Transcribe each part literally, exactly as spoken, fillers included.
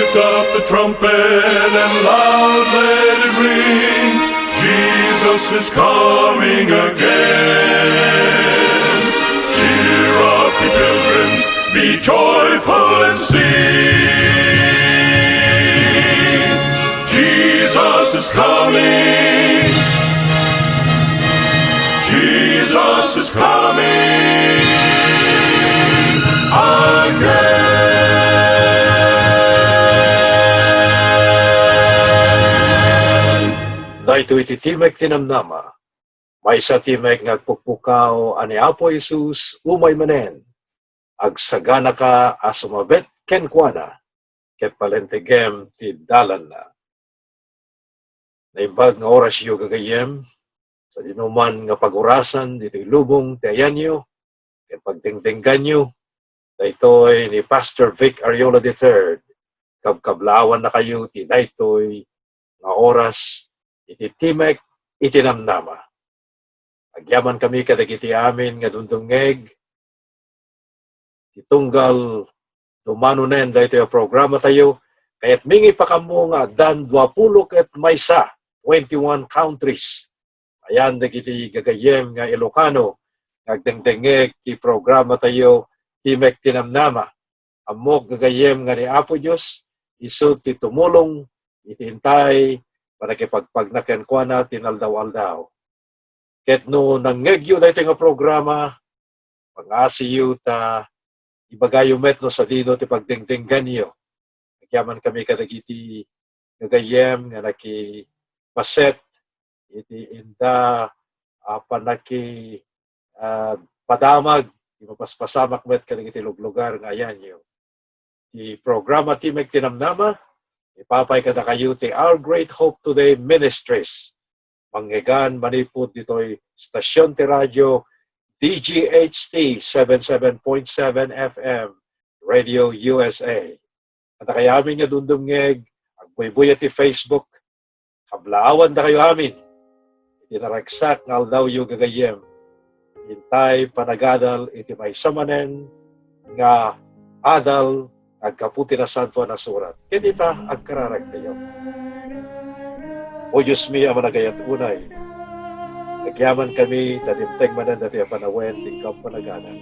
Lift up the trumpet and loud let it ring. Jesus is coming again. Cheer up, ye pilgrims, be joyful and sing. Jesus is coming. Jesus is coming again. Daytoy ti Timek ti Namnama. Maysa ti timek nga agpukpukaw a ni Apo Jesus umay manen. Agsaganaka a sumabet kenkuana, ket palentegem ti dalanna. Naimbag nga orasyo, gagayyem, sadinoman nga pagurasan ditoy lubong ti ayanyo ken pagdengdengganyo, daytoy ni Pastor Vic Ariola the third. Kabkablaawan na kayo ti daytoy nga oras iti Timek iti Namnama. Agyaman kami kadagiti amin nga dumdumngeg ti tunggal dumanonen daytoy a programa tayo. Kayatmi nga ipakammo nga addan duapulo ket maysa, twenty-one countries. Ayan dagiti gagayyem nga Ilocano nga agdengdengngeg ti programa tayo, Timek ti Namnama. Ammok gagayyem nga ni Apo Dios isu ti tumulong iti intay panakipagpagna kenkuana ti inaldaw-aldaw. Ket no nangngegyo daytoy nga programa, pangasiyo ta ibagayo met no sadino ti pagdengdengganyo. Agyaman kami kadagiti gagayyem nga nakipaset iti inda a panaki-, ah, padamag, ti mapaspasamak met kadagiti luglugar nga ayanyo. Ti programa Timek ti Namnama, ipapay kadakayo ti Our Great Hope Today Ministries. Mangngeggan manipud ditoy stasyon ti radio D G H T seven seven point seven F M, Radio U S A. Kadakayo amin nga dumdumngeg, agbuybuya ti Facebook, kablaawandakayo amin iti naragsak nga aldawyo, gagayyem, intay panagadal iti maysa manen nga adal nga aggapu ti Nasantoan a Surat. Ket ita, agkararagtayo. O Diosmi a managayat unay, agyaman kami ta dimteng manen daytoy a panawen ti inka a panagadal.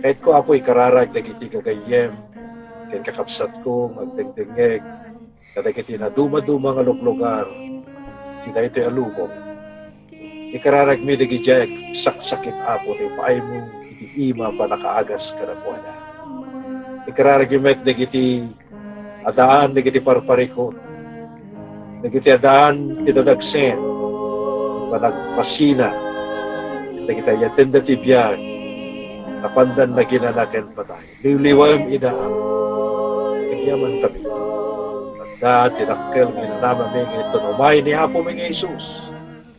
Kayatko, Apo, ikararag dagiti gagayyem ken kakabsatko nga agdengdengngeg kadagiti nadumaduma nga luglugar ti daytoy a lubong. Ikararagmi dagiti saksakit, Apo, ti ipaaymo iti ima a pannakaagas kadakuada. Ikararagmi met dagiti addaan dagiti parparikut, dagiti addaan ti dadagsen, panagpasina, dagiti ayatenda ti biag, napandan naginana ken patay. Liwliwaem ida, Apo. Agyaman kami. Adda ti dakkel nga inanamami nga iton umay ni Apomi nga Jesus.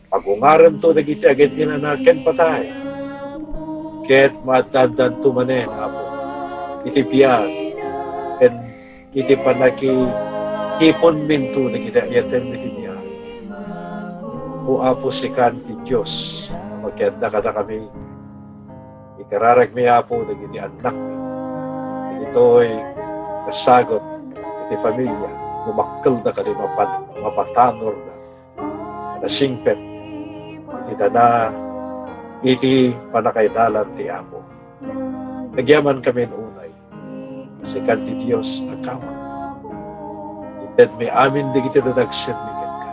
Pagungaremto dagiti aginanana ken patay. Ket maaddaaddanto manen, Apo, iti biag ken iti pannakitiponminto dagiti ayatem iti biag. O Apo, sikan ti Dios a makiadda kadakami. Ikararagmi, Apo, dagiti annakmi. Dagitoy kasagut iti familia, dumakkelda kadi mapan-, mapatanorda. Nasingpet iti dana iti pannakaidalan ti Apo. Agyaman kami unay. Sikan ti Dios a Ama. Itedmi amin dagiti dadagsenmi kenka.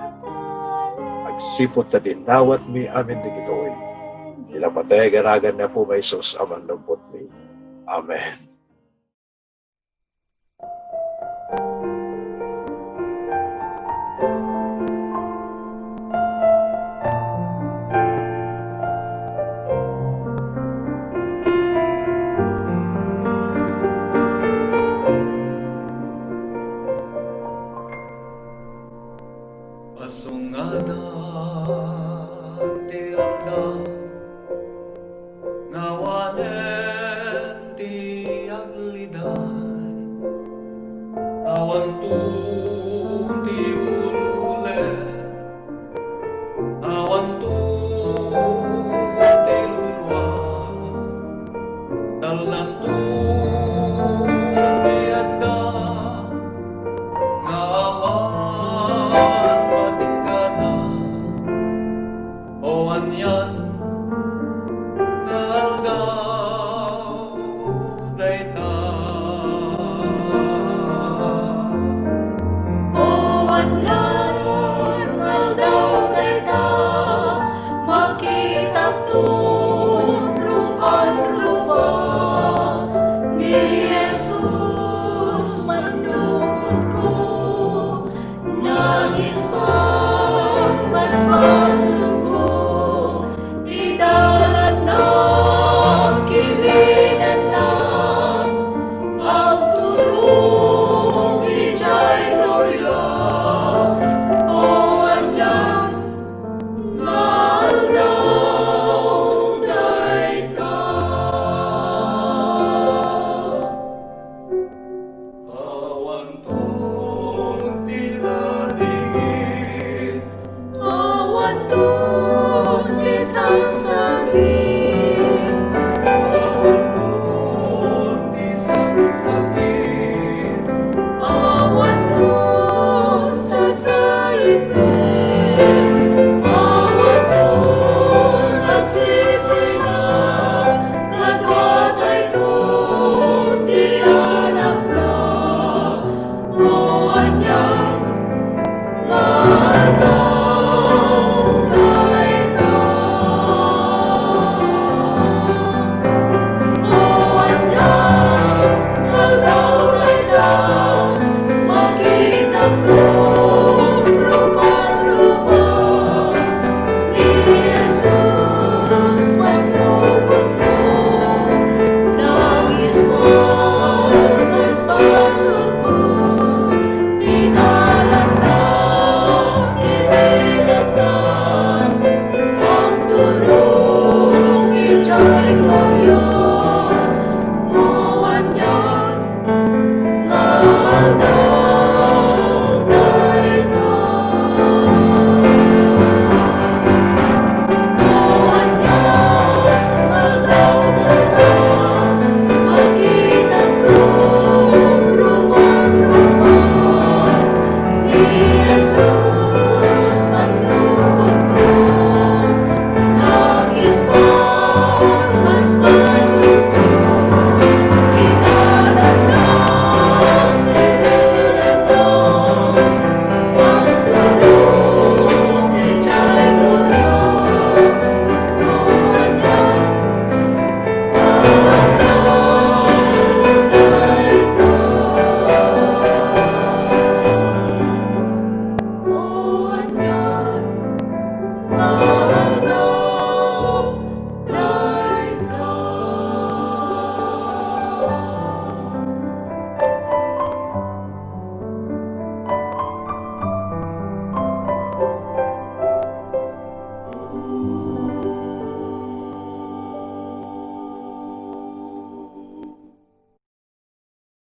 Agsipud ta dinawatmi amin dagitoy. Iti napateg a nagan ni Apomi a Jesus a Mannubbotmi. Amen. Pasungadan ti aldaw nga awanen ti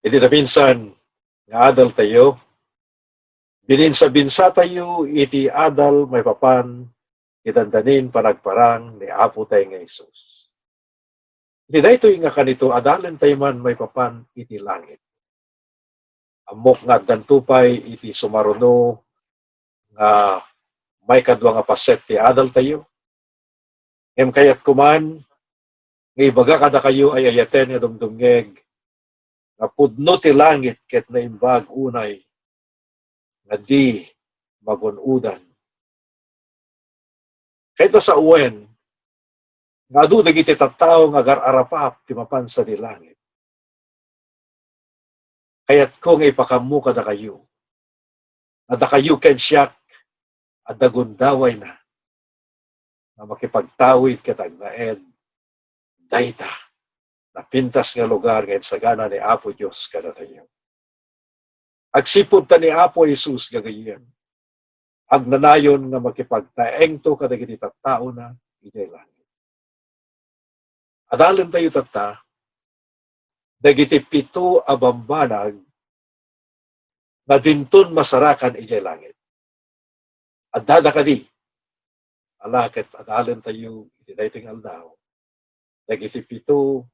Iti naminsan nga adaltayo, bininsa-binsatayo iti adal maipapan ti dandanin panagparang ni Apo tayo nga Jesus. Iti daytoy nga kanito, adalentayo man maipapan iti langit. Ammok nga addanto pay iti sumaruno nga maikadua nga paset ti adaltayo. Ngem kayatko man nga ibaga kadakayo ay ayaten nga dumdumngeg nga pudno ti langit ket naimbag unay nga di magun-odan. Kayatna sawen nga adu dagiti tattao nga agar-arapap ti mapan sadi langit. Kayatko nga ipakammo kadakayo nga dakayo ken siak adda gundawayna nga makipagtawid ket agnaed dayta napintas nga lugar nga insagana ni Apo Dios kadatayo. Agsipud ta ni Apo Jesus gagayyem, agnanayon nga makipagtaengto kadagiti tattaona idiay langit. Adalentayo tatta dagiti pito a bambanag nga dinton masarakan idiay langit. Addada kadi? Ala ket adalentayo iti daytoy nga aldaw dagiti pito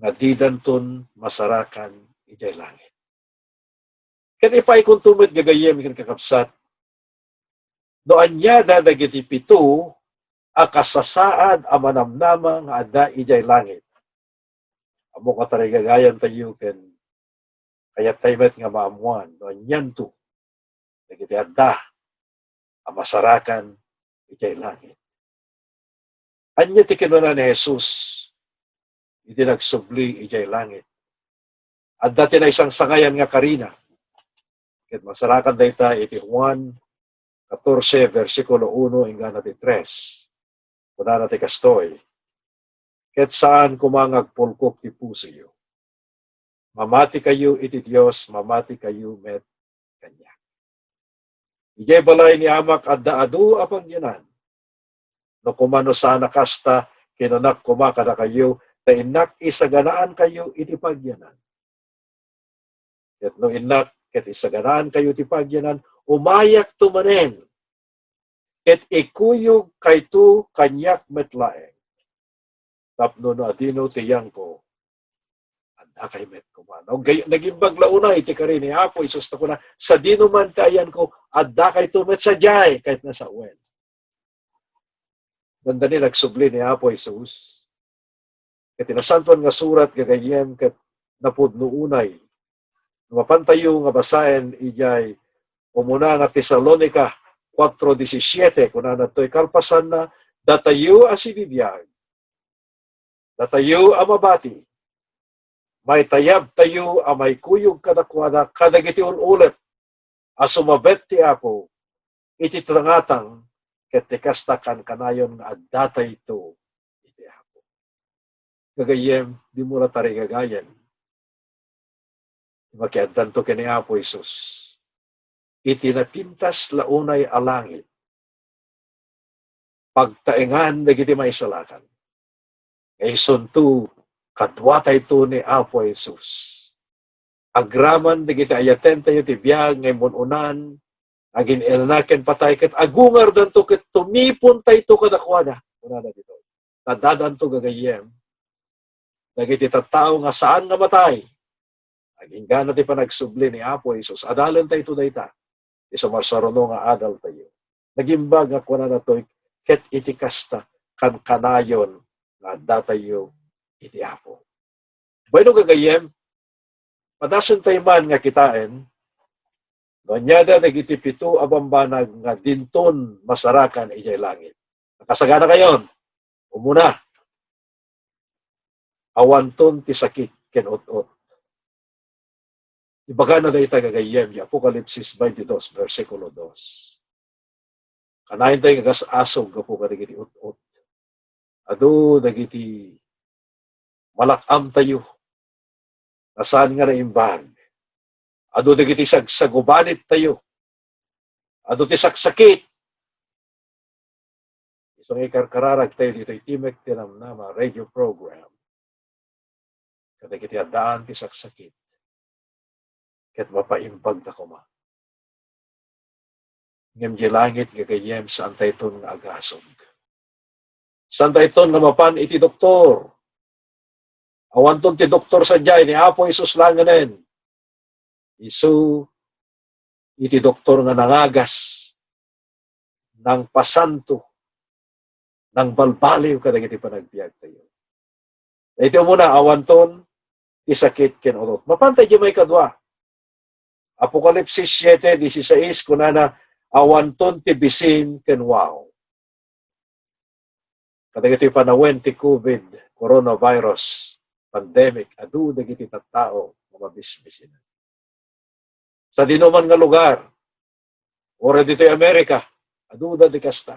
nga didanton masarakan idiay langit. Ket ipaykonto met gagayyem ken kakabsat, no ania da dagiti pito a kasasaad a manamnama nga adda idiay langit. Ammok nga tarigagayantayo ken kayattayo met nga maammoan no anianto dagiti adda a masarakan idiay langit. Ania ti kinuna ni Jesus iti nagsubli idiay langit? Adda ti naisangsangayan nga karina. Ket masarakan dayta iti Juan katorse, bersikulo uno inggana ti tres. Kunana ti kastoy, "Ket saan koma nga agpulkop ti pusoyo. Mamatikayo iti Dios, mamatikayo met kaniak." Idiay balay ni Amak adda adu a pagyanan. No koma no saan a kasta, kinunak koma kadakayo, ta innak isaganaankayo iti pagyanan. Ket no innak ket isaganaankayo ti pagyanan, umayakto manen, ket ikuyogkayto kaniak met laeng. Tapno no adino ti yanko, addakay met koma. No, gay-, nagimbag la unay ti kari ni Apo Jesus ta kuna, "Sadino man ti ayanko, addakayto met sadiay," ket nasawen. Dandani nagsubli ni Apo Jesus. Ket ti Nasantoan nga Surat gagayyem ket napudno unay. No mapantayo nga basaen idiay umuna nga Tesalonica kuatro disisiete, kunana toy kalpasanna, datayo a sibibiag, datayo a mabati, maitayabtayo a maikuyog kadakuada kadagiti ul-ulep a sumabet ti Apo iti tangatang, ket ti kasta, kankanayon nga addatayto iti Apo. Gagayyem, dimo la tarigagayen ti makiaddanto ken ni Apo Jesus iti napintas la unay a langit, pagtaengan dagiti maisalakan. Isunto, kaduatayto ni Apo Jesus. Agraman dagiti ayatentayo ti biag nga immun-unan, agin-ilna ken patay, ket agungardanto ket tumipontayto kadakuada. Kunana ditoy. Tadadanto gagayyem dagiti tattao nga saan nga matay. Aginggana ti panagsubli ni Apo Jesus, adalentayto dayta. Ti sumarsaruno nga adaltayo. Nagimbag nga kunana toy, ket iti kasta, kankanayon nga addatayo iti Apo. Bueno, gagayyem, padasentayo man nga kitaen, no aniada dagiti pito a bambanag nga dinton masarakan idiay langit. Nakasaganakayon, umuna, awanton ti sakit ken ut-ot. Ibagana dayta gagayyem, di Apokalipsis twenty-two, versikulo dos. Kanayon tayo nga agas-asog gapu kadagiti ut-ot. Adu dagiti malak-am tayo. Nasaan nga naimbag? Adu dagiti sagsagubanit tayo. Adu ti saksakit. Isu nga ikarkararag tayo ditoy Timek ti Namnama radio program. Kadagiti addaan ti saksakit, ket mapaimbagda koma. Ngem di langit, gagayyem, saan tayton nga agasog. Saan tayton nga mapan iti doktor. Awanton ti doktor sadiay, ni Apo Jesus langanen. Isu iti doktor nga nangagas, nangpasanto, nangbalbaliw kadagiti panagbiag tayo. Iti umuna, awanton ti sakit ken ut-ot. Mapanta iti maikadua. Apokalipsis siete dieciséis, kunana, awanton ti bisin ken wow. Kadagiti panawen ti COVID, coronavirus pandemic, adu dagiti tattao nga mabisbisinan. Sadinoman nga lugar, uray ditoy Amerika, aduda ti kasta.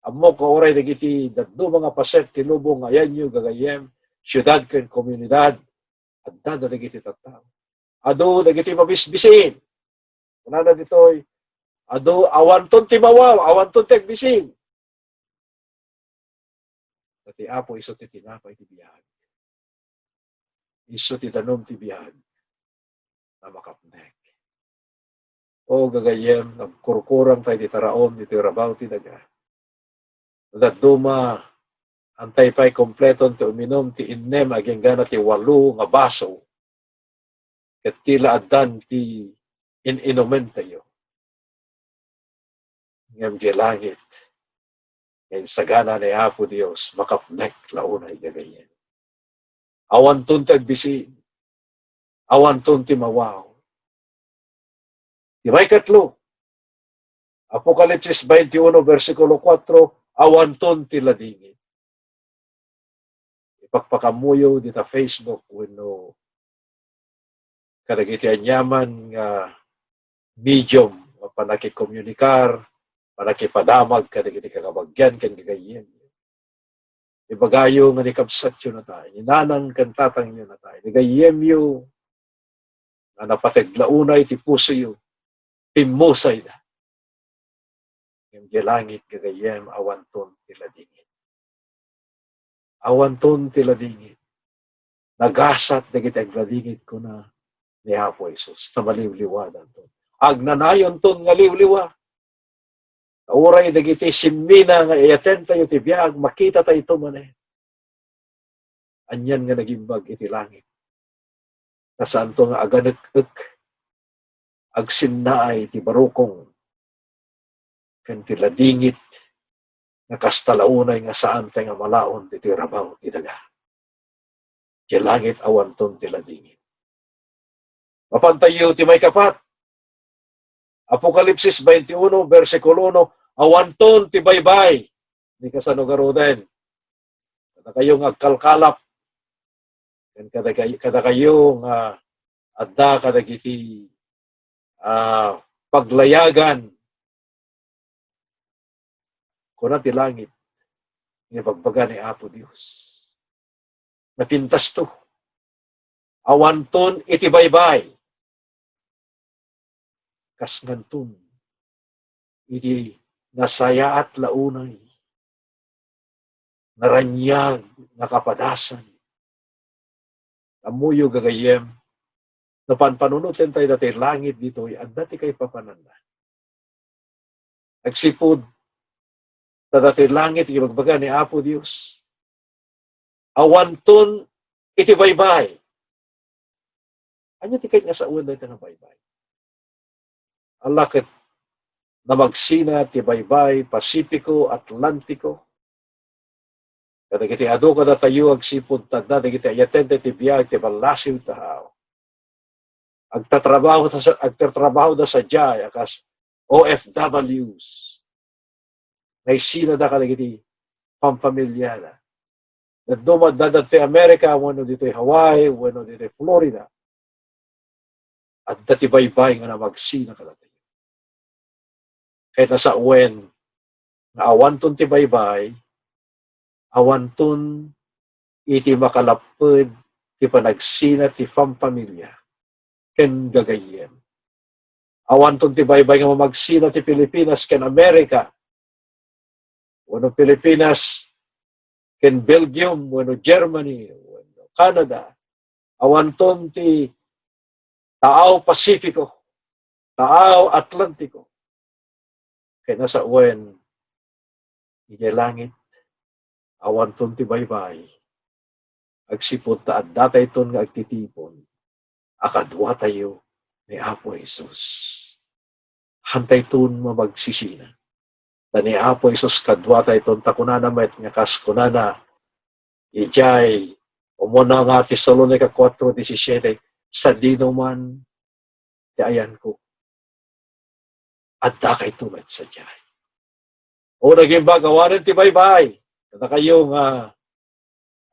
Ammok nga uray dagiti dadduma nga paset ti lubong nga ayanyo, gagayyem, siudad ken komunidad, addada dagiti tattao. Adu dagiti mabisbisin. Kunana ditoy, adu, awanton ti mawaw, awanton ti agbisin. Ta ti Apo isu ti tinapay ti biag. Isu ti danum ti biag nga makapnek. O gagayyem, nagkurkurang tayo ti taraon ditoy rabaw ti daga. Dadduma, antay pay kompleton ti uminum ti innem agingga ti walo nga baso. Ket ti la addan ti in-inumen tayo. Ngem di langit, nga insagana ni Apo Dios, makapnek la unay gagayyem. Awanton ti agbisin. Awanton ti mawaw. Ti maikatlo, Apokalipsis twenty-one, bersikulo kuatro, awanton ti ladingit. Ipakpakaammoyo dita Facebook wenno kadagiti aniaman nga medium nga panakikomunikar, panakipadamag kadagiti kakabagian ken gagayyem. Ibagayo nga ni kabsatyo nata, ni nanang ken tatangyo nata, ni gayyemyo nga napateg la unay ti pusoyo, pimmusayda. Ngem di langit, gagayyem, awanton ti ladingit. Awanton ti ladingit. Nagasat dagiti agladingit, kuna ni Apo Jesus, ta maliwliwadanton. Agnanayonton nga liwliwa. Ta uray dagiti simmina nga iyatentayo ti biag, makitatayo manen. Anian nga nagimbag iti langit. Ta saanto nga aganekek, agsinnaay ti barukong ken ti ladingit nga kasta la unay nga saantay nga malaon ditoy rabaw ti daga. Ti langit awanton ti ladingit. Mapantayo ti maikapat. Apokalipsis twenty-one, bersikulo uno, awanton ti baybay. Ni kasano garuden. Kadakayo nga agkalkalap. Ken kadakay-, kadakayo nga adda kadagiti, ah, paglayagan. Kuna ti langit, nga ibagbaga ni Apo Dios. Napintasto. Awanton iti baybay. Kas nganton, iti nasayaat la unay, naraniag nga kapadasan. Ammoyo, gagayyem, no panpanunoten tayo dati langit ditoy, adda ti kaipapananna. Agsipud ta dati langit, ibagbaga ni Apo Dios, awanton iti baybay. Ania ti kayat nga sawen dayta nga baybay? Ala ket namagsina ti baybay Pasifiko, Atlantiko. Kadagiti adu kadatayo agsipud ta adda dagiti ayatenda ti biag ti ballasiw a tao. Agtatrabaho ta sa, agtatrabaho da sadiay a kas O F Ws. Naisina da kadagiti pampamiliada. Dadduma, adda ditoy America, wenno ditoy Hawaii, wenno ditoy Florida. Adda ti baybay nga namagsina kadatayo. Kayat nga sawen nga awanton ti baybay, awanton iti makalapped ti panagsina ti pampamilia ken gagayyem. Awanton ti baybay nga mamagsina ti Pilipinas ken America, wenno Pilipinas ken Belgium, wenno Germany, wenno Canada. Awanton ti taaw Pasifiko, taaw Atlantiko. Kayat nga sawen, idiay langit, awanton ti baybay, agsipud ta addatayton nga agtitipon a kaduatayo ni Apo Jesus. Hantayton mamagsisina. Ta ni Apo Jesus kaduatayton, ta kunana met nga kas kunana idiay umuna nga Tesalonica kuatro disisiete, "Sadino man ti ayanko, addakayto met sadiay." O, nagimbag, awanen ti baybay. Kadakayo nga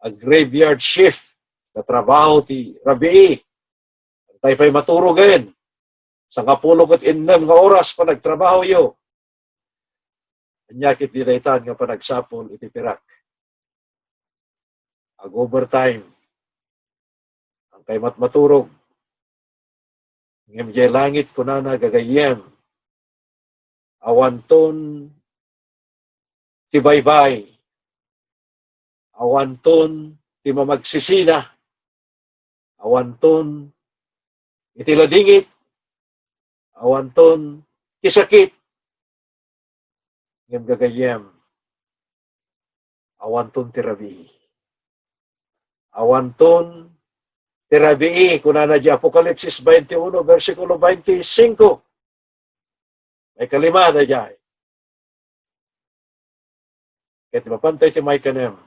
a graveyard shift, nga trabaho ti rabii. Antay pay maturogen. Sangapulo ket innem nga oras panagtrabahoyo. Ania ket daytan nga panagsapul iti pirak? Ag-overtime. Antay met maturog. Ngem diay langit, kunana, gagayyem, awanton ti baybay, awanton ti mamagsisina, awanton iti ladingit, awanton ti sakit, ngem gagayyem, awanton ti rabii. Awanton ti rabii, kunana di Apokalipsis twenty-one, bersikulo twenty-five. May kalima daydiay. Ket mapantay ti may kanem,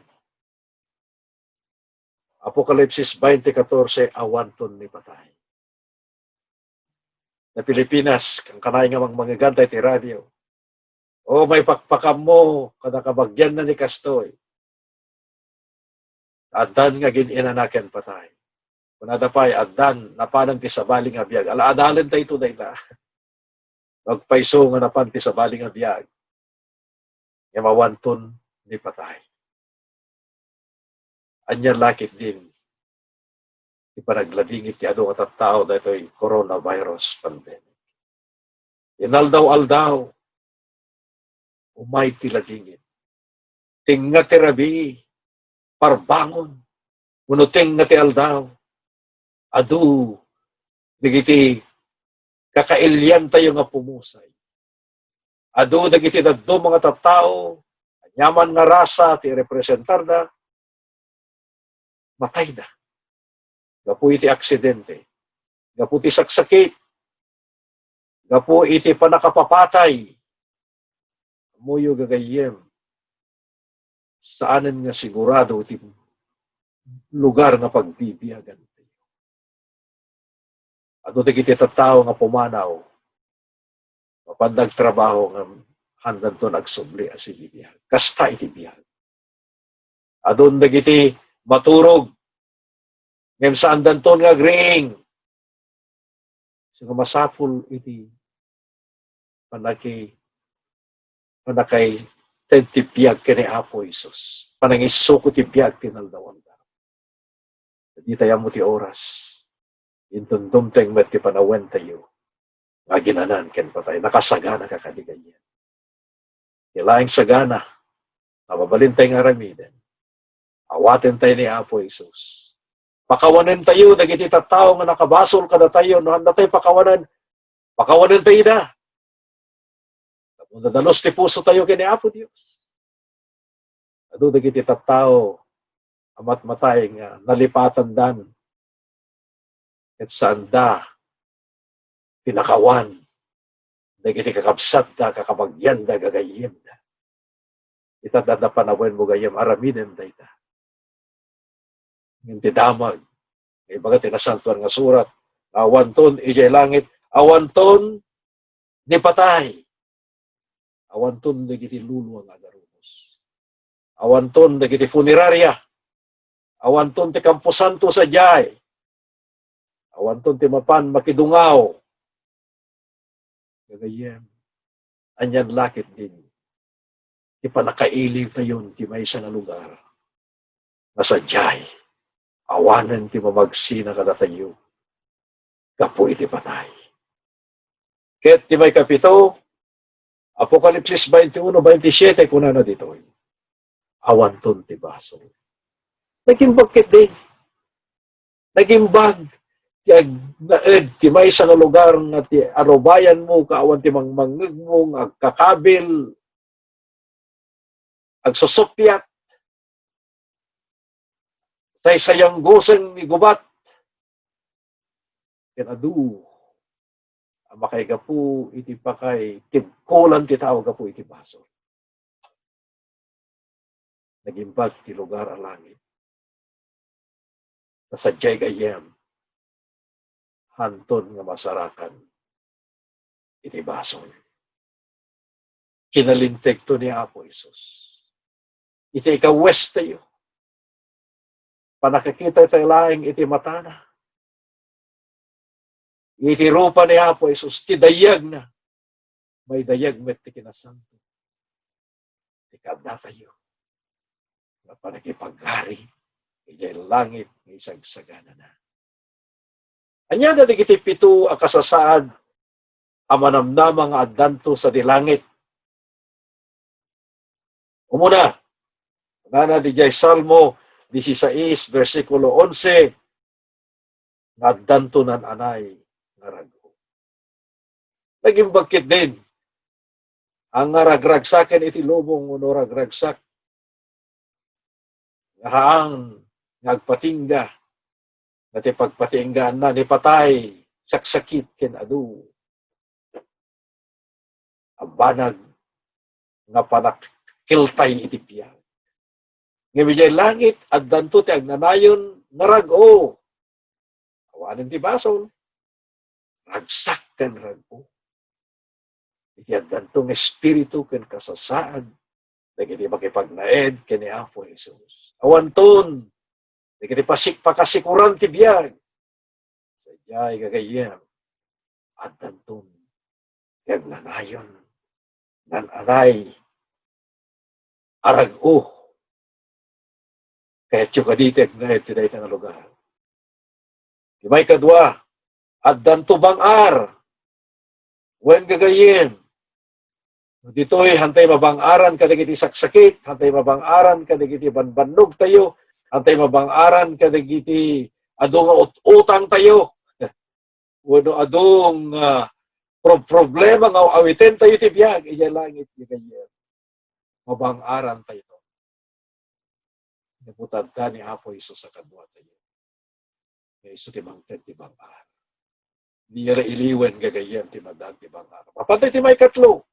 Apokalipsis twenty catorce, awanton ni patay. Na Pilipinas, kankanayon nga mangmangegan tay ti radio. O, may pakpakammo, kada kabagianna ni kastoy. Addan nga gin-inana ken patay. Kunada pay, addan, napanen ti sabali nga biag. Ala, adalen tayo dayta. Agpayso nga napan ti sabali nga biag. Ngem awanton ni patay. Ania la ketdin ti panagladingit ti adu nga tattao daytoy coronavirus pandemic? Inaldaw-aldaw, umay ti ladingit. Tengnga ti rabii, parbangon, wenno tengnga ti aldaw, adu dagiti kakailiantayo nga pumusay. Adu dagiti dadduma nga tattao, aniaman nga rasa ti representarda, matayda. Gapu iti aksidente, gapu ti saksakit, gapu iti pannakapapatay. Ammoyo, gagayyem, saanen nga sigurado ti lugar nga pagbibiagan. Adu dagiti tattao nga pumanaw, mapanda agtrabaho nga haandanton agsubli a sibibiag. Kasta iti biag. Adun dagiti maturog, ngem saandanton nga agriing. So nga masapul iti panaki-, panakaited ti biag ken ni Apo Jesus. Panangisuko ti biag ti naldaw-aldaw. Dita ammo ti oras. Inton dumteng met ti panawentayo nga aginanan ken patay. Nakasagana ka kadi gayem. Ti laeng sagana a mabalintay nga aramiden, Awaten tayo ni Apo Jesus. Pakawanen tayo dagiti tattao nga nakabasol kadatayo, no, handa tayo pakawanen, pakawanen tayo da. Tapno nadalus ti puso tayo ken ni Apo Dios. Adu dagiti tattao a matmatay nga nalipatandan ket saanda pinakawan dagiti kakabsatda, kakabagianda, gagayyemda. Ita, adda panawenmo gayyem, aramiden dayta. Ngem ti damag, nga ibaga ti Nasantoan nga Surat, nga awanton idiay langit, awanton ni patay, awanton dagiti luluang agarumos, awanton dagiti funeraria, awanton ti kamposanto sadiay, awanton ti mapan makidungaw. Gagayyem, anian la ketdin ti pannakailiwtayon ti maysa nga lugar nga sadiay, awanen ti mamagsina kadatayo gapu iti patay. Ket ti maikapito, Apokalipsis twenty-one, twenty-seven, kunana ditoy, awanton ti basol. Nagimbag ketdi. Nagimbag ti agnaed ti maysa nga lugar nga ti arubayanmo, ket awan ti mangmangngegmo nga agkakabil, agsusuppiat, saysayanggosen ni gubat, ken adu a makaigapu iti pakaitibkolan ti tao gapu iti basol. Nagimbag ti lugar a langit. Ta sadiay gayyem, hanton nga masarakan iti basol. Kinalintegto ni Apo Jesus iti ikawestayo. Pannakakita tayo laeng iti matana, iti rupa ni Apo Jesus, ti dayagna. Maidayag met ti kinasanto ti kaadatayo nga panagipagari idiay langit nga isagsaganana. Ania dagiti pito a kasasaad a manamnama nga addanto sadi langit? Umuna, kunana didiay Salmo dieciséis, bersikulo onse, nga addanto nan-anay nga rag-o. Nagimbag ketdin a nga ragragsaken iti lubong wenno ragragsak nga haan nga agpatingga, nga ti pagpatinggaanna ni patay, saksakit ken adu a banag nga panakkeltay iti biag. Ngem idiay langit, addanto ti agnanayon nga rag-o. Awanen ti basol. Ragsak ken rag-o. Iti addanto nga espiritu ken kasasaad dagiti makipagnaed ken ni Apo Jesus. Awanton dagiti pasik-, pakasikuran ti biag. Sadiay gagayyem, addanton ti agnanayon, nan-anay a rag-o. Kayatyo kadi ti agnaed ti dayta nga lugar? Ti maikadua, addanto bang-ar. Wen gagayyem, ditoy, hantay mabang-aran kadagiti saksakit, hantay mabang-aran kadagiti banbannogtayo, hantay mabang-aran kadagiti adu nga ut-utangtayo, wenno adu nga pro-, problema nga awitentayo ti biag idiay langit, gagayyem. Mabang-aran tayo. Naputadda ni Apo Jesus a kaduatayo. Nga isu ti mangted ti bang-ar. Dira iliwen gagayyem ti maddaag ti bang-ar. Mapatay ti maikatlo.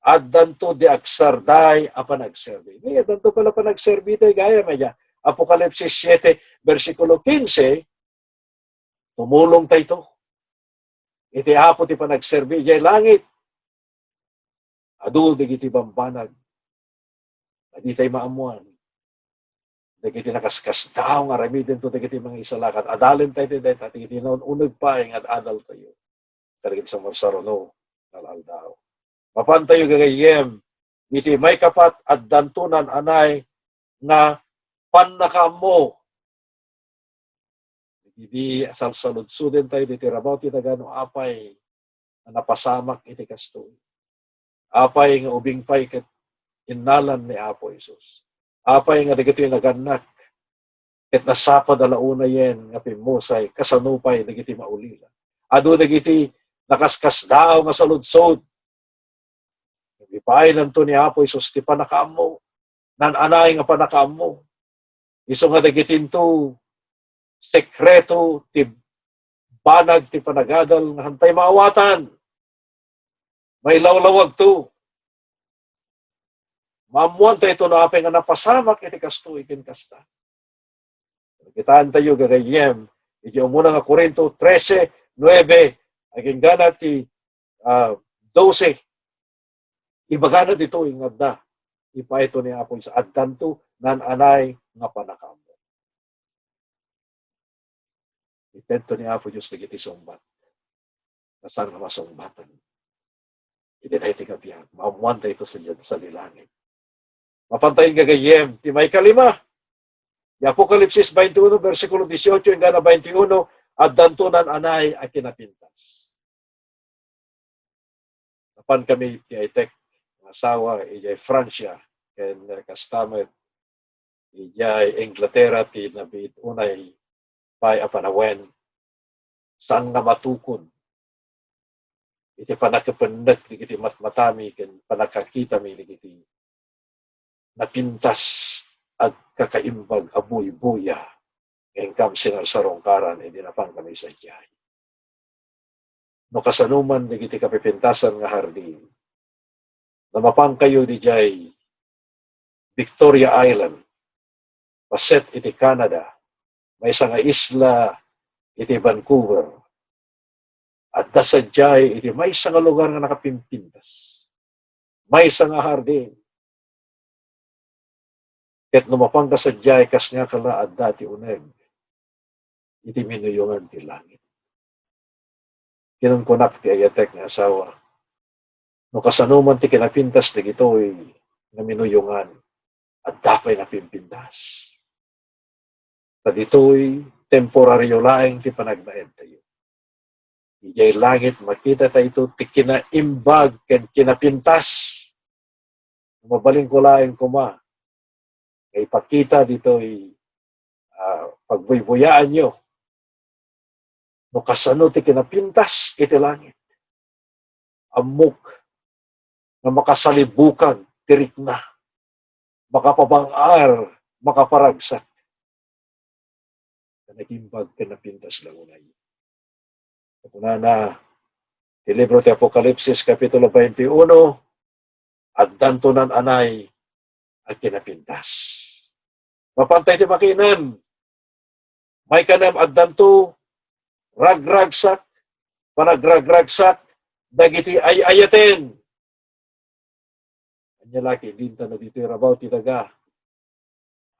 Addanto di agsarday a panagserbi. Ni addanto pala panagserbi tayo gayam, aya. Apokalipsis siete, bersikulo kinse, tumulong tayo to. Iti Apo ti panagserbi, idiay langit. Adu dagiti bambanag a ditay maammuan dagiti nakaskasdaaw nga aramidento dagiti mangisalakan. Adalen tayo ti dayta, dagiti naun-uneg pay nga ad-adal tayo kadagiti sumarsaruno nga al-aldaw. Mapan tayo gagayyem, iti maikapat, addanto nan-anay nga pannakaammo. Idi salsaludsuden tayo diti rabaw ti daga, no apay nga napasamak iti kastoy. Apay nga ubing pay ket innalan ni Apo Jesus. Apay nga dagitoy nagannak, ket nasapad a la unayen nga pimmusay, kasano pay dagiti maulila? Adu dagiti nakaskasdaaw nga saludsod. Ipaaynan to ni Apo Jesus ti pannakaammo, naan-anay nga pannakaammo. Isu nga dagitinto sekreto ti banag ti panagadal nga hantay maawatan. Mailawlawagto. Maammuantayto no apay nga napasamak iti kastoy ken kasta. Kitaentayo gagayyem, iti umuna nga Corinto trese nuebe, agingga na ti, ah, dose. Ibagana ditoy nga adda, ipaayto ni Apo Jesus, addanto naan-anay nga pannakaammo. Itedto ni Apo Dios dagiti sungbat. Saan nga masungbatan? Iti daytoy nga biag, maammuantayto sadiay langit. Mapantayo gagayyem, ti maikalima, ti Apokalipsis twenty-one, bersikulo dieciocho inggana twenty-uno, addanto naan-anay a kinapintas. Napan kami ti Aitek nga asawa idiay Francia, ken, eh, kasta met idiay Inglaterra ti nabiit unay pay a panawen. Saan nga matukod iti pannakapennek dagiti matmatami ken pannakakitami dagiti napintas agkakaimbag a buybuya nga inkam sinarsarungkaran idi napan kami sadiay. No kasano man dagiti kapipintasan nga hardin, no mapankayo didiay Victoria Island, paset iti Canada, maysa nga isla iti Vancouver, adda sadiay iti maysa nga lugar nga nakapimpintas, maysa nga hardin. Ket no mapanka sadiay, kas nga kala adda ti uneg iti minuyongan ti langit. Kinunkunak ti ayatek nga asawa, no kasano man ti kinapintas dagitoy nga minuyongan, adda pay napimpintas. Ta ditoy, temporario laeng ti panagnaedtayo. Idiay langit, makita tayo ti kinaimbag ken kinapintas. Mabalinko laeng koma nga ipakita ditoy, ah, pagbuybuyaanyo no kasano ti kinapintas iti langit. Ammok nga makasalibukag ti rikna, makapabang-ar, makaparagsak. Nagimbag ken napintas la unay. Kunana ti libro ti Apokalipsis, Kapitulo twenty-one, addanto naan-anay a kinapintas. Mapantay ti makinem, maikanem addanto ragragsak, panagragragsak dagiti ay-ayaten. Ania la ket, dinta na ditoy rabaw ti daga.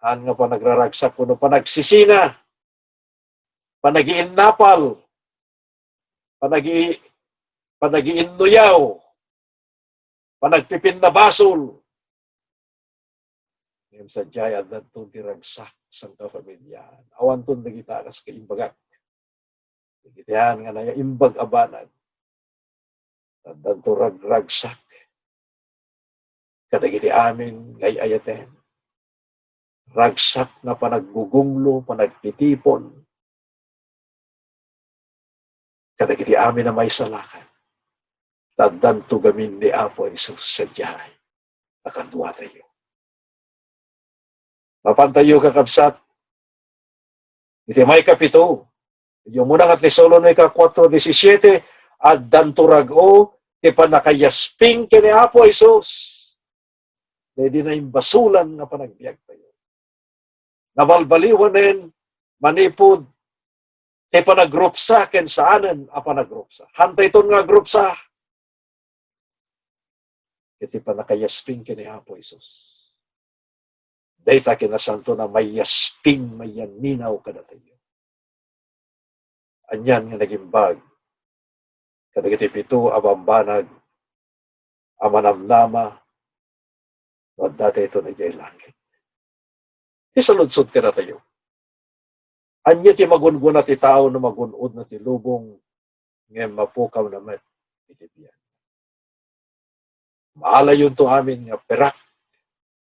Haan nga panagraragsak wenno panagsisina, panagiinnapal, panagi-, panagiinnuyaw, panagpipinnabasol. Ngem sadiay, addanton ti ragsak, sangkafamiliaan. Awanton dagita a kas kaimbagak. Dagiti haan nga naimbag a banag, addanto ragragsak kadagiti amin nga ay-ayaten. Ragsak nga panaggugunglo, panagtitipon kadagiti amin a maisalakan. Ta addanto gamin ni Apo Jesus sadiay a kaduatayo. Mapantayo, kakabsat, iti maikapito, iti umuna nga Tesalonica kuatro disisiete, addanto rag-o ti pannakayasping ken ni Apo Jesus. Daydi naimbasolan nga panagbiagtayo. Nabalbaliwanen manipud ti panagrupsa ken saanen a panagrupsa. Hantayton nga agrupsa ket ti pannakayasping ken ni Apo Jesus. Dayta kinasanto a mayasping, mayaminaw kadatayo. Anian nga nagimbag kadagiti pito a bambanag a manamnama no adda daytoy idiay langit? Ti saludsod kadatayo, ania ti magungguna ti tao no magun-odna ti lubong ngem mapukamna met iti biag? Maalayonto amin nga pirak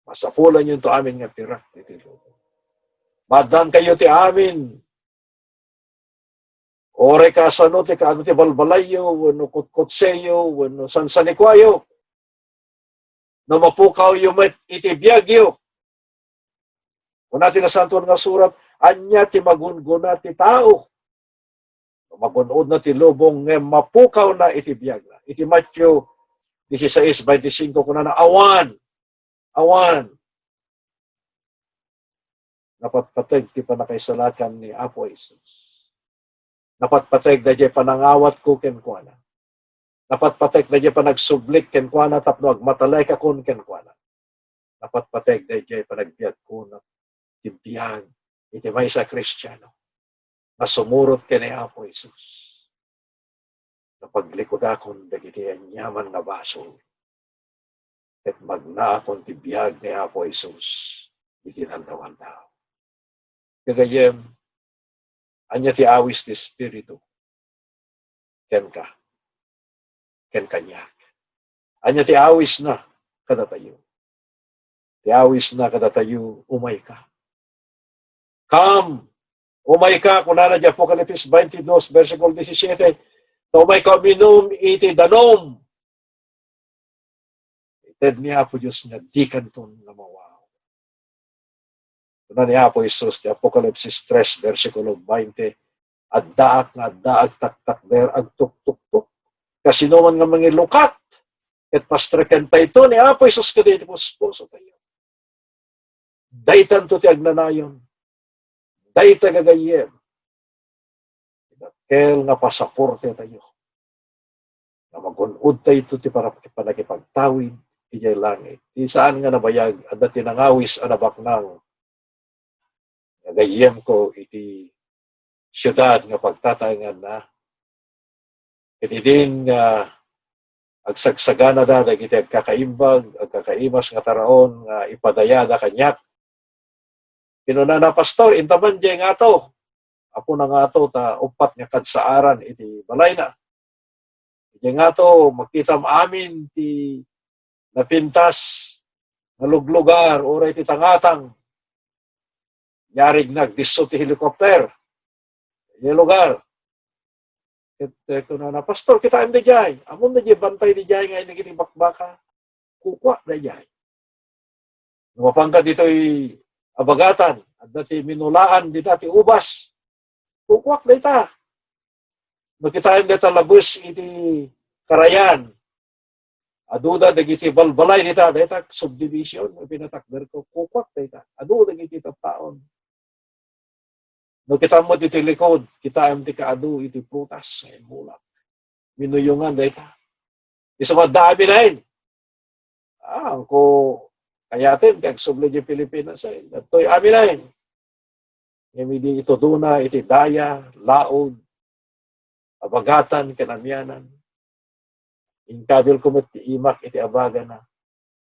Masapulanyo to amin nga pirak iti lubong. Maaddaankayo ti amin. Uray kasano ti kaano ti balbalayyo, wenno kutkutseyo, wenno sansanikuayo. No mapukawyo met iti biagyo. Kuna ti Nasantoan nga Surat, ania ti magunggona ti tao? No magun-odna ti lubong ngem mapukawna iti biagna. Iti Mateo dieciséis veinticinco, kunana, awan, awan. Napatpateg ti pannakaisalakan ni Apo Jesus. Napatpateg daydiay panangawatko kenkuana. Napatpateg daydiay panagsublik kenkuana tapno agmatalaykakon kenkuana. Napatpateg daydiay panagbiagko ti biag iti maysa a Kristiano nga sumurot ken ni Apo Jesus. Napaglikudakon dagiti aniaman nga basol. Ket magnaakon ti biag ni Apo Jesus iti aldaw-aldaw. Gagayyem, ania ti awis ti Espiritu kenka, ken kaniak? Ania ti awisna kadatayo? Ti awisna kadatayo, umayka. Come, umayka, kunana di Apokalipsis twenty-two, versikulo disisiete, ta umayka uminum iti danum. Ited ni Apo Dios nga dikanton nga mawaw. Kuna ni Apo Jesus ti Apokalipsis tres, bersikulo twenty, addaak nga adda agtaktakder, agtuktuktok. Kasinoman nga mangilukat, ket pastreken tayo ni Apo Jesus kadagiti puspuso tayo. Daytanto ti agnanayon. Dayta gagayyem. Dakkel nga pasaporte tayo. Nga magun-od tayo ti para-, panakipagtawid idiay langit. Ti saan nga nabayag, adda ti nangawis a nabaknang. Gagayyemko iti siudad nga pagtataenganna. Ket idin nga agsagsaganada dagiti agkakaimbag, agkakaimas nga taraon nga ipadayada kaniak. Kinunana, "Pastor, inta man diay ngato." Apona ngato ta uppat nga kadsaaran iti balayna. Diay ngato, makitam amin ti napintas nga luglugar, uray ti tangatang. Yarig nagdisso ti helicopter. Idiay lugar. Ket, eh, kunana, "Pastor, kitaem daydiay. Ammom daydiay bantay daydiay nga dagiti bakbaka? Kukuak daydiay." No mapanka ditoy Abagatan, adda ti minulaan dita ti ubas. Kukuak dayta. No kitaem dayta labes iti karayan, aduda dagiti balbalay dita, dayta subdivision nga pinatakderko. Kukuak dayta. Adu dagiti tattaon. No kitaem met iti likod, kitaem ti kaadu iti prutas nga imbulak. Minuyongan dayta. Isu nga adda amin amin. Ah, ko kayaten ti agsubli di Pilipinas ay. Datoy amin amin. Ngem idi itudona iti daya, laod, Abagatan ken Amianan. Inkabilko met ti imak iti abagana.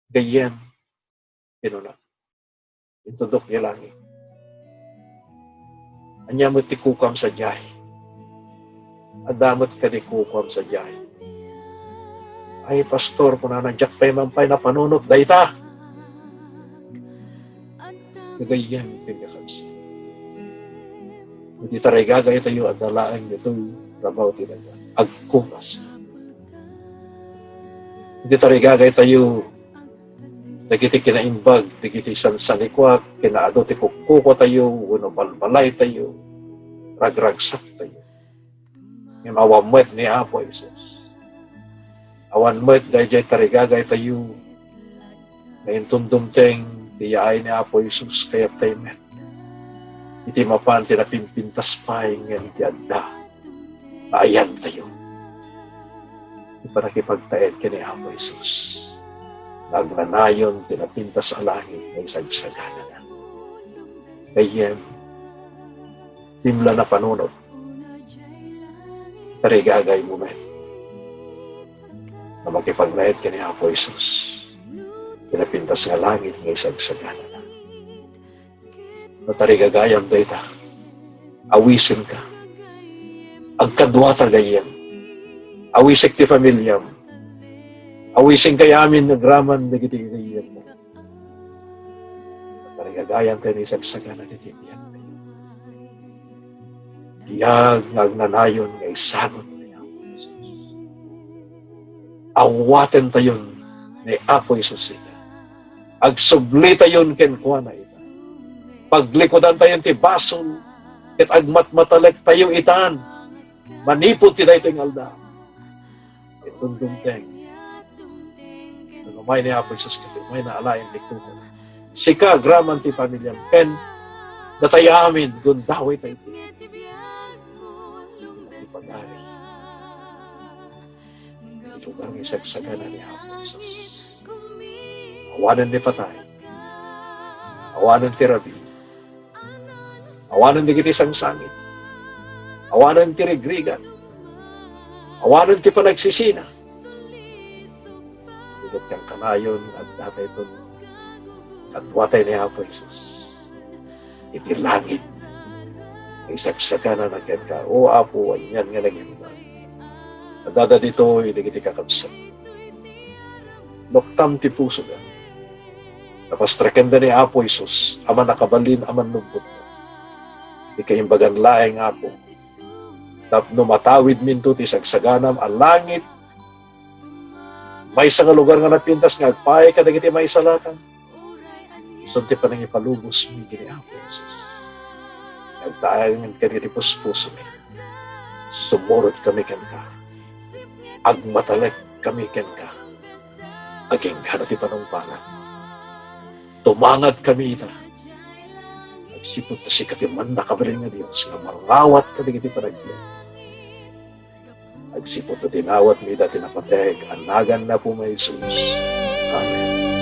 Gayyem, kinuna. Intudok idiay langit. Ania met ti kukuam sadiay? Adda met kadi kukuam sadiay? Ay, pastor, kunana, diak pay man pay napanunot dayta. Gagayyem ken kakabsat. Iti tarigagaytayo, adda laeng ditoy rabaw ti daga. Agkumas. Iti tarigagaytayo, dagiti kinaimbag, dagiti sansanikuak, kinaadu ti kukkukotayo, wenno balbalaytayo, ragragsaktayo. Ngem awan met ni Apo Jesus. Awan met daydiay tarigagaytayo nga inton dumteng ti yaay ni Apo Jesus, kayat tayo met iti mapan ti napimpintas pay ngem ti adda nga ayantayo. Ti pannakipagtaed ken ni Apo Jesus nga agnanayon ti napintas a langit nga isagsaganana. Gayyem, dimla napanunot. Tarigagaymo met nga makipagnaed ken ni Apo Jesus ti napintas nga langit nga isagsaganana. No tarigagayam dayta, awisenka. Agkaduata gayyem. Awisek ti familiam. Awisenkayo amin agraman dagiti gayyemmo. Tarigagayan tayo ni sagsagana ti biag. Biag nga agnanayon nga isagut ni Apo Jesus. Awaten tayon ni Apo Jesus ita. Agsubli tayon kenkuana ita. Paglikudan tayon ti basol, ket agmatmatalek tayo itan. Manipud ti daytoy nga aldaw. Itundumteng. Nagumay ni Apo Jesus ket umay na alaen ti kuko. Sika, agraman ti pamiliam, ken datayo amin, gundaway tayo iti pagari. Iti lugar nga isagsagana ni Apo Jesus. Awanen ti patay. Awanen ti rabii. Awanen dagiti sangsangit. Awanen ti rigrigat. Awanen ti panagsisina. Igat kankanayon, adda tayo kaduatay ni Apo Jesus. Iti langit, isagsagana na kenka, O Apo, anian nga nagimba. Adda ditoy dagiti kakabsat. Luktam ti pusoda. Napastrekenda ni Apo Jesus a mannakabalin a mannubot. Ikaimbagan laeng, Apo, tapno matawidminto ti sagsaganam a langit, maysa nga lugar nga napintas nga agpaay kadagiti maisalakan. Isu ti panangipalubosmi ken ni Apo Jesus. Agtaengen kadagiti puspusomi. Sumurot kami kenka. Agmatalek kami kenka. Agingga ti panungpalan. Tumangad kami ita. Agsipud ta sika ti mannakabalin nga Dios nga mangawat kadagiti panagbiag. Agsipud ta dinawatmi ida ti napateg a nagan ni Apo Jesus. Amen.